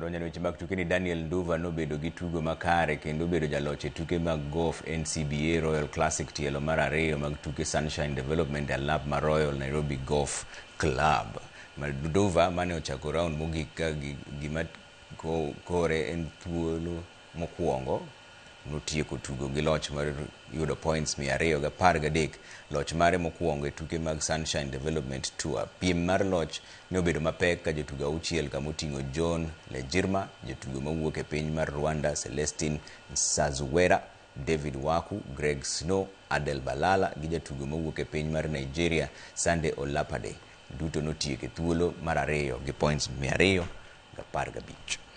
Donjo weche mag tuke ni Daniel Nduva nobedo gi tugo makare kendo obedo jaloch e tuke mag golf NCBA Royal Classic tielo mar ariyo mag tuke Sunshine Development e alap mar Royal Nairobi Golf Club. Nduva mane ochako round mogik ka gima kore en thuolo mokwongo notieko tugo gi loch mar yudo points 213, loch mare mokwongo e tuke mag Sunshine Development Tour. Piem mar loch ne obedo mapek ka jotugo auchiel kamoting'o John Lejirma, jatugo mawuok e piny mar Rwanda Celestin Nsazuwera, David Waku, Greg Snow, Adel Balala gi jatugo mawuok e piny mar Nigeria Sunday Olapade duto notieko e thuolo mar ariyo gi points 215.